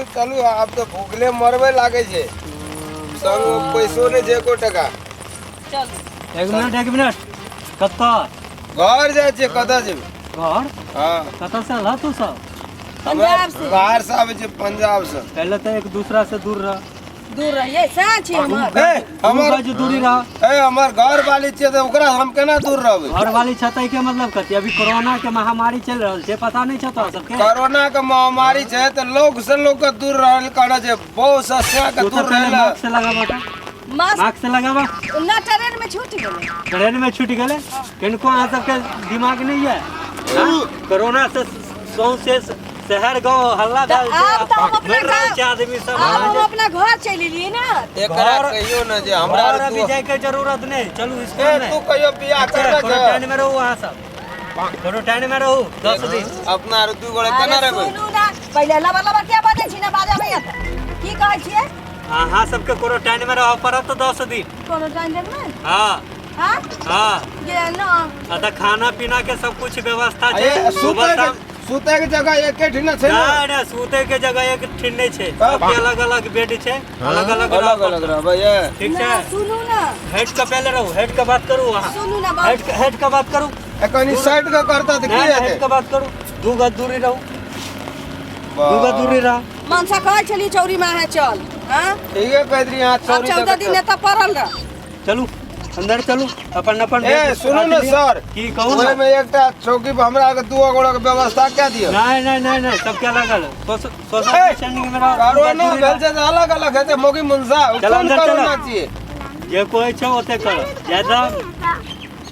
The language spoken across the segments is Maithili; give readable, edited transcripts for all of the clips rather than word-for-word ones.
चलू चलू, आब तऽ भूखले मरबे लागै छै, संग पैसो नहि छै एको टका। चलू। एक मिनट, एक मिनट, कतऽ? घर जाइ छियै, कतऽ जेबै? घर? हँ। कतऽ से अयलह तू सब? पंजाब से। बाहर से आबै छियै, पंजाब से। पहले तऽ एक दूसरा से दूर रह। दूर रहियै, सएह छी हमर। ए, हमर दू गज दूरी रह। ए, हमर घर वाली छियै तऽ ओकरा हम केना दूर रहबै? घर वाली छतै के मतलब कथी? अभी कोरोना के महामारी चलि रहल छै, पता नहि छै तोरा सबके? कोरोना के महामारी छै तऽ लोग से लोग के दूर रहल कहना छै, बहुत सस्या के तू तऽ दूर पहले रहल। मास्क लगाबऽ तऽ। मास्क मास्क लगाबऽ। ना, ट्रेन में छूट गेलै। ट्रेन में छूट गेलै? किनको अहाँ सबके दिमाग नहि यऽ? हाँ? कोरोना से सौंसे शहर गाँव हल्ला तऽ भेल छै, आब तऽ हम अपना मरि रहल गाँव- छै आदमी सब। आब हम अपना घर चलि एलियै ने। एकरा घर- कहियो ने जे हमरा घर आर अभी तू जाय के जरूरत नहीं, चलू ए स्कूल में। तू कहियो बियाह करबे छै? क्वारंटाइन में रहू अहाँ सब, क्वारंटाइन में रहू 10 दिन। अपना आर दू गोरे केना अरे रहबै? सुनू ने, पहिले लबर लबर किया बाजै छी? ने बाजबै तऽ की कहै छियै? अहाँ सबके क्वारंटाइन में रहऽ पड़त 10 दिन। क्वारंटाइन में? हाँ। हाँ। हाँ। ये न। आ तऽ खाना पीना के सब कुछ व्यवस्था छै। ए, सुबह सुतै के शाम। सुतै के जगह एके ठिना छै ने? नहि नहि, सुतै के जगह एक ठिन नहि छै, तब? सबके अलग अलग बेड छै, अलग अलग। अलग अलग रहबै ये? ठीक छै। ना, सुनू ने। हट के पहले रहू, हट के बात करू अहाँ। सुनू ने बात। हट हट के बात करू। ए, कनी साइड के करता तऽ की नहि, हेतै? हट के बात करू, 2 गज दूरी रहू, 2 गज दूरी रहू। मनसा कहै छली चौरी माँ है चल। हाँ। ठीके कहैत रही अहाँ। आब चौरी 14 दिन एतऽ पड़ल रह। चलू, अंदर चलू, अपन अपन ए, बेड सुनू ने राखि लिअ। सर। की कहू ने? ओहिमे एकटा चौकी पर हमरा के दू गोड़ा के व्यवस्था कए दियौ। नहि नहि नहि नहि, सबके अलग अलग, सोशल ए, डिस्टेंसिंग में रहो, 2 गज कोरोना दूरी भेल रहो। छै तऽ अलग अलग हेतै मौगी मुनसा? ओ चल कोन अंदर चल। कोरोना छियै? जे कोइ छै ओते कर, ज्यादा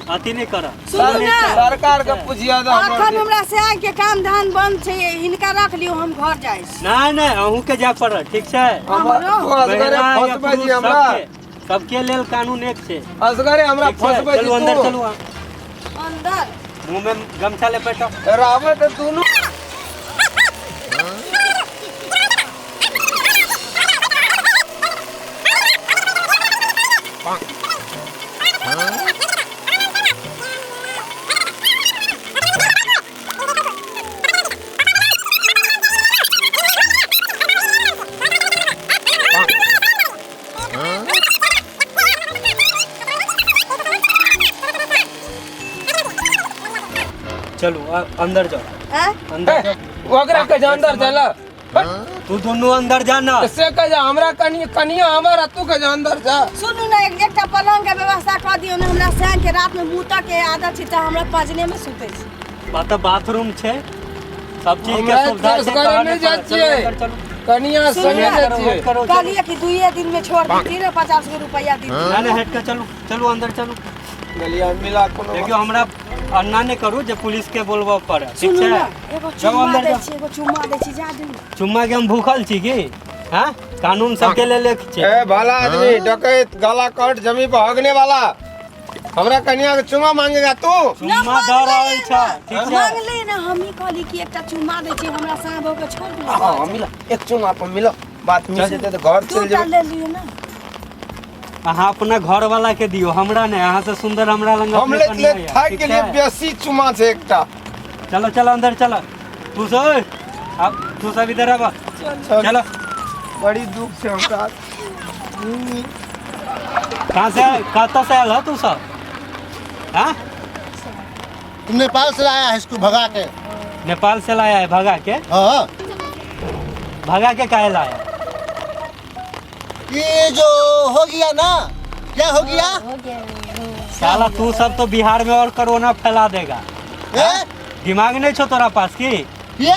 अथी नहि कर। सुनू ने। सरकार के पुछिया तऽ अखन हमरा सएह के काम धान बंद छै, हिनका रख लियौ, हम घर जाइ छी। नहि नहि, अहूँके जाय पड़त, ठीक छै? हमर तू असगरे महिला या फसबै छी पुरुष हमरा। सबके, सबके लेल कानून एक छै। असगरे हमरा ठीक छै? फसबै छी चलू अंदर। तू। चलू अहाँ। अंदर। मुँह में गमछा लपेटो। रहबै तऽ दुनू। चलू, अंदर जाओ। हैं? अंदर जाओ। ओकरा के अंदर चल। तू दुनू अंदर जा ना। से कह जा हमरा कनि कनिया हमर आ तू के जा अंदर जा। सुनू ने, एक एकटा पलंग के व्यवस्था कऽ दियौ ने, हमरा सैन के रात में मूतऽ के आदत छै तऽ हमरा पजने में सुतै छै। बात बाथरूम छै, सब चीज के हमरा सुविधा छै। असगरे कहऽ नहि जाइ पड़त। चलू छियै। अंदर चलू। कनिया सुनू संगे ने। जाइ छियै। करो, चलू। कहलियै कि दुइये दिन में छोड़ देती ने, 50 गो रुपैआ दी। ना ना, हट के चलू, चलू अंदर चलू। गलिया मिला कोनो। देखियौ, हमरा अन्ना नहि करू जे पुलिस के बोलबऽ पड़े, ठीक सुनू छै? ने, एगो जाओ चुम्मा अंदर दै जाओ। छी, एगो चुम्मा दै छी, जा दू। चुम्मा के हम भूखल छी की? हाँ, कानून सबके लेल एक छै। ए भला आदमी, डकैत, गला कट, जमी पर हगने वाला, हमरा कनिया के चुमा मांगेगा तू? चुम्मा दऽ रहल छ, ठीक छै? मांगले ने, हमही कहली कि एकटा चुम्मा दै छी, हमरा साँभ के छोड़ दियौ। हाँ, मिला एक चुमा पर मिलो, बात मिल जेतै तऽ घर चलि दूटा जेबै। ले लियौ ने। अहाँ अपना घर वाला के दियौ, हमरा नहि। अहाँ से सुंदर हमरा लग हम अपने ले कनिया ले यऽ, थाकि ठीक गेलियै। छै? बेसी चुमा छै एकटा। चलो चलो, अंदर चलो। तू सब, अब तू सब इधर आब। चल। चलो। बड़ी दुख छै हमरा। कहाँ से, कतऽ से आयल हो तू सब? हाँ? तुम नेपाल से लाया है इसको भगा के। नेपाल से लाया है भगा के? हाँ। भगा के काहे लाया? ये जो हो गया ना, क्या हो गया? साला, तू सब तो बिहार में और कोरोना फैला देगा। ए? दिमाग नहीं छो तोरा पास की? ये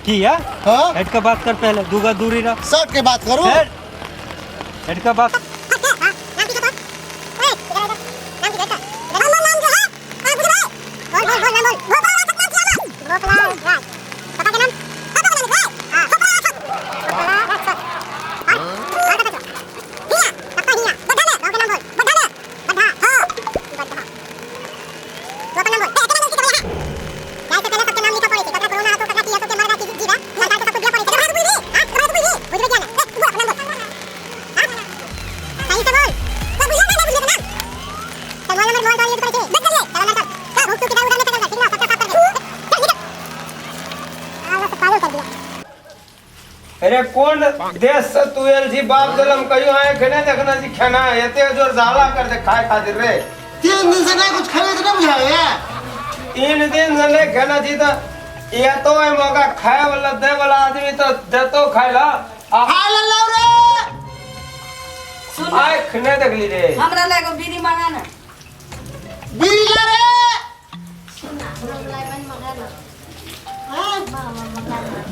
की है? हाँ। हट के बात कर पहले, दूगा दूरी रह। शर्ट के बात करूँ? हट हट के बात। अरे कोन देश से तू एल छी बाप जलम कहियो आए खेने देखना छी खाना एते जोर से हल्ला कर दे खाए खातिर रे। 3 दिन से नहीं कुछ खाने तो नहीं बुझाए। 3 दिन से नहीं खाना छी तो ये तो है मौका खाए वाला दे वाला आदमी तो देतो खाए ला आ। खा ले रे। सुन। आए खने देखली रे। हमरा लए एगो बीड़ी मंगा ना। बीड़ी ला रे। सुना, हमरा मन मंगा ना। हाँ? मामा मंगा ना।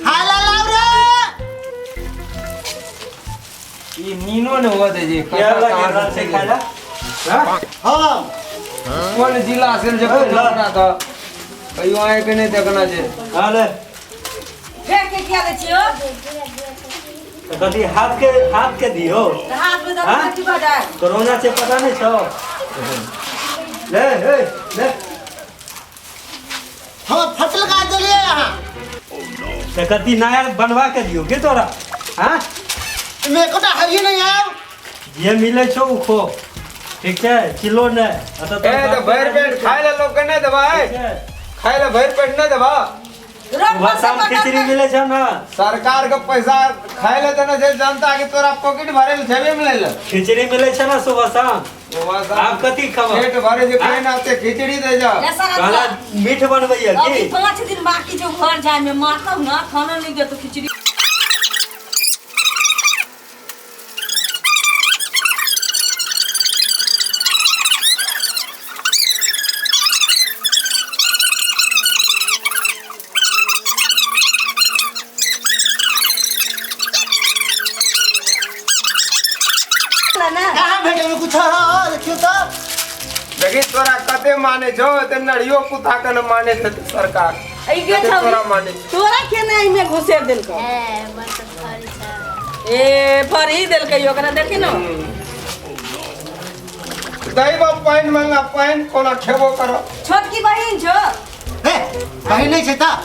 खा ले लाओ रे। ई नीनो ने हुआ दे जी। क्या लगे रहल छै खाय ला? हाँ? हम कोन जिला से जे ए, ला। ना था कहियो आए के नहीं देखना छे। हाँ, ले। फेंक के किया दै छियो? तऽ कथी हाथ के दियो? तऽ हाथ में दऽ हाँ? की भऽ जाय? कोरोना छै, पता नहि छौ? ले हे ले। हम फटल का देलिए यहाँ। तऽ कथी नया बनवा के दियो के तोरा? हाँ? मेरे को तो है ही नहीं यार। जे मिलै छौ ओ खो, ठीक छै? किलो नहि एतऽ। ए तो भरि पेट खाए ला लोग के नहीं देबा? ठीक छै? खाए ला भरि पेट नहीं देबा? रोड पर से सुबह शाम पकड़ खिचड़ी के मिलै छौ ने? सरकार के पैसा खाए ला देना छै जनता के, तोरा पॉकेट भरे ले छेबे मिले ले। खिचड़ी मिलै छै ने सुबह शाम? आब कथी खबर? पेट भरे जे कोई ना ते खिचड़ी दे जा। ए सर, कहला मीठ बनबैया अभी की? 5 दिन बाकी छै घर जाय में, मारतौ ना, खाना नहीं देतो खिचड़ी। ना। कहाँ भेटे में कुछ हो, देखियो तो। देखी, तोरा कते माने छौ, ते नड़ियो कुत्ता के न माने छै सरकार। ई गे कते छौ। तोरा माने छै। तोरा के ना एमे घुसेर देलकौ? ए बस फरी छै। ए फरी देलकै ओकरा, देखी न। दही बा पानि मंगा, पानि कोना खेबो करो। छोटकी बहिन छौ? हे, बहिन नहीं छै तऽ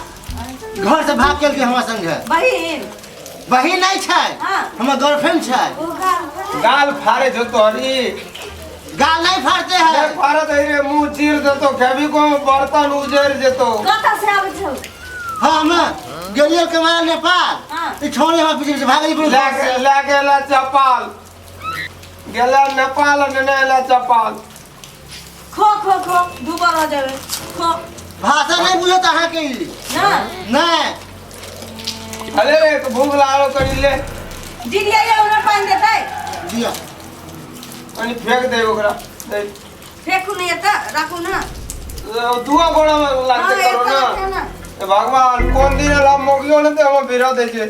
घर से भाग के हमरा संगे। बहिन। बहिन नहीं छै। हाँ। हमर गर्लफ्रेंड छै। ओ गाल गाल फाड़े छौ तोहरी। गाल नहीं फाड़ते नहीं है। फाड़त है रे, मुंह चीर देतो, खेबी को बर्तन उजर जेतो। कतऽ से आबै छौ? हाँ, हम गेलियो कमाए नेपाल। हाँ। ई छोड़ी हमरा पीछे पीछे भागली पूरे। लए लए गेला चपाल, गेला नेपाल नेने एला चपाल। खो खो खो, दुबर हो जाबे, खो। भाषा नहीं बुझत अहाँके ई। ना? नहीं। अरे रे, तो भूख लागलो करी ले। दीदी आइए, ओकरा पानि देतै। दिया। कनी फेंक दे ओकरा दे। फेंकू नहीं एतऽ, राखू ना। दुआ गोड़ा में लागते। हाँ, करो एतऽ ना। राखू ना। ए भगवान, कोन दिन एला मोगियो ने ते हम विरोध दै छै,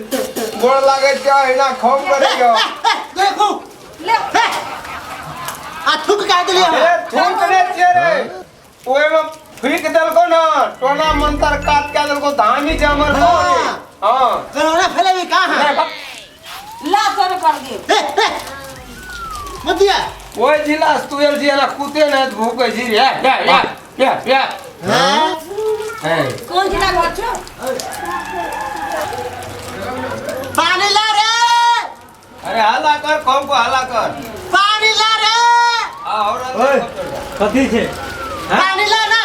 गोड़ लागे छै एना खौफ करे गयो। देखू। ले। हे, आ थूक काट देलियै ए हमरा। थूक ने छियै रे, ओए में फूक देलको ना, टोना मंतर काट के देलको, धामी छै हमर को। हाँ। हां। कोरोना फैलेबी कहाँ? ला, तोरे कर दियो। हे हे, मत दिया। ओए जिला से तू एल छी एना कुते ने भूकै छी या या या या या। हाँ? हे। कोन जिला घर छौ? पानी ला रे। अरे हल्ला कर, कम को हल्ला कर। पानी ला रे। आ और ओए कथी छै? हाँ? पानी ला ना।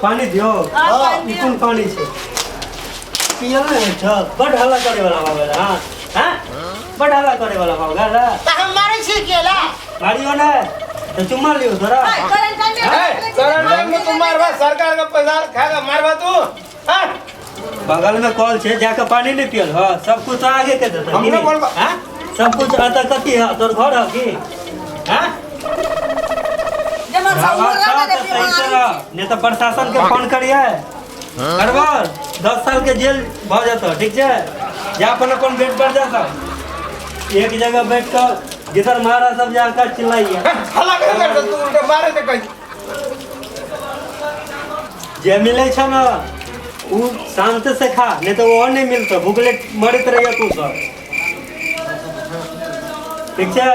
पानी दियो। हाँ, पानि ई दियौ। कोन पानी छै? पियल नहि होइ छौ? बड हल्ला करे वाला भऽ गेल। हाँ हाँ, बड हल्ला करे वाला भऽ गेल। तऽ हम मारै छी केला। मारियो ने तऽ चुम्मा लियो तोरा। हाय, क्वारंटाइन में। ए, क्वारंटाइन में तू मारबा? सरकार का पैसा खाएगा मारबा तू? हाँ? बगल में कल छै, जाके पानी नहीं पियल। हाँ, सब कुछ आगे के देतै। हमरो बोलबा। हाँ, सब कुछ अतऽ कथी है? तोर घर है की? हाँ? जमा सब हवा उमर छौ रहतै तऽ सही से बीमारी। रह, नहीं तऽ प्रशासन के फोन करिए, बराबर 10 साल के जेल भऽ जेतौ, ठीक छै? जा, अपन अपन बेड पर जा। सब एक जगह बैठ कऽ। जिधर मारा सब जाकर चिल्लाइए। हल्ला कर कर तू उल्टे मारे दे कहीं। जे मिले छ ना उ शांत से खा, नहीं तो वो नहीं मिलता, भूखले मरत रहिए तू सब। ठीक छै?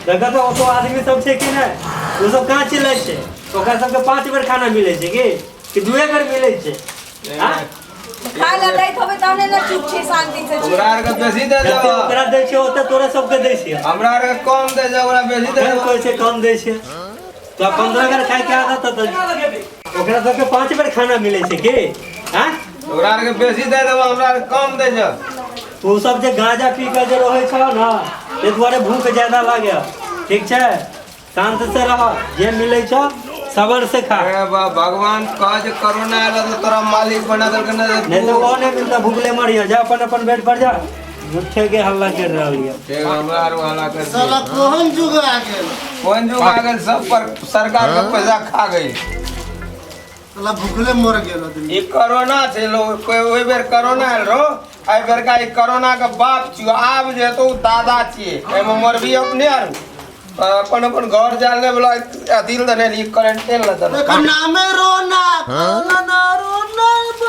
देखा तो तो आदमी सब छै कि नहीं, वो सब कहाँ चिल्लाइ छै? ओकरा सबके 5 बेर खाना मिलै छै कि 2 बेर मिलै छै? हाँ? खाय ला दैत होबै तहने ने चुप छी शांति से छी। ओकरा आर के बेसी दे जते देबो। ओकरा दै छै ओते तोरा सबके दै छियै। हमरा आर के कम दे दे, ओकरा बेसी दे फेर देबो। कहै छै कम दै छै। तो 15 बेर खाय के आदत है तो ओकरा सबके 5 बेर खाना मिलै छै की? हाँ? ओकरा आर के बेसी दे देबो, हमरा आर के कम दे दे। तू सब जे गांजा पी के जे रहै छौ ना, ताहि दुआरे भूख ज्यादा लागे। ठीक छै? शांत से रह, जे मिलै छौ सबर से खा। अरे बा भगवान कह जे कोरोना आयल तो तोरा मालिक बना देलकै ना। नहीं तो वो नहीं मिलता, भूखले मरियो। जा अपन अपन बेड पर जा। झूठे के हल्ला कर रहल ये। ठीक, हमरा आर हल्ला कर दिया। साला कोन जुग आ गेल? कोन जुग आ गेल? सब पर सरकार के पैसा खा गई। साला भूखले मर गेल आदमी। ई कोरोना छै लोग, कोई ओहि बेर कोरोना आयल रहो, एहि बेर का ई कोरोना के बाप छियो, आब जे तो दादा छिए, एहिमे मरबी अपने आर। अपन अपन घर जाने वाला अथी लए देने रहियै, क्वारंटाइन लए देने। एकर नामे रोना, कोरोना ना रोना।